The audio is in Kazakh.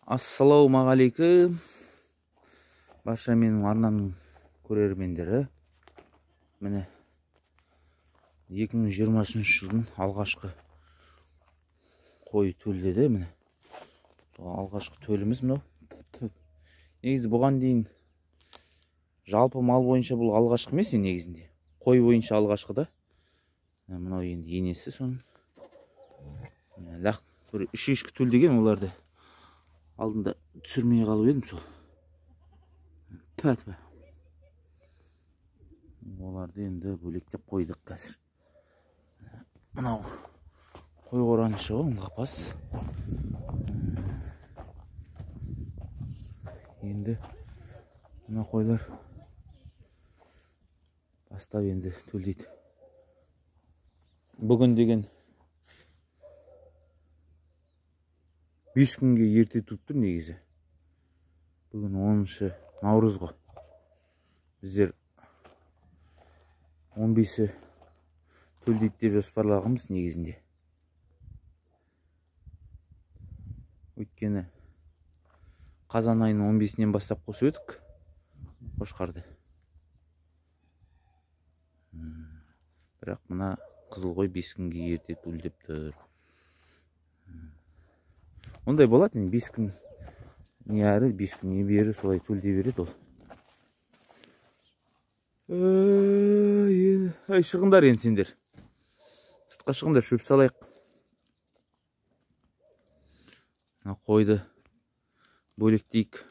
Ассалаумағалейкум. Барша менің арнамның көрермендері. Міне 2023 жылдың алғашқы қой төлдеді міне. Сол алғашқы төліміз мынау. Негізі бұған дейін жалпы мал бойынша бұл алғашқы емес негізінде. Қой бойынша алғашқы да. Мынау енді енесі соның. Лақ бір үш ешкі төлдеген, оларды алдында түсірмей қалып едім сол. Тіпә-тіпә. Оларды енді бөлектеп қойдық қазір. Мынау қой қораның іші ғой, лапас. Енді мына қойлар бастап енді төлдейді. Бүгін деген 5 күнге ерте туып тұр негізі. Бүгін 10 наурыз ғой. Біздер 15-і төлдейді деп жоспарлағанбыз негізінде. Өйткені қазан айының 15-інен бастап қосып едік қошқарды. Бірақ мына қызыл қой 5 күнге ерте төлдеп тұр. Ондай болады енді, 5 күн не әрі, 5 күн не бері солай төлдей береді ол. Ай, шығыңдар енді сендер. Сыртқа шығыңдар, шөп салайық. Мына қойды бөлектейік.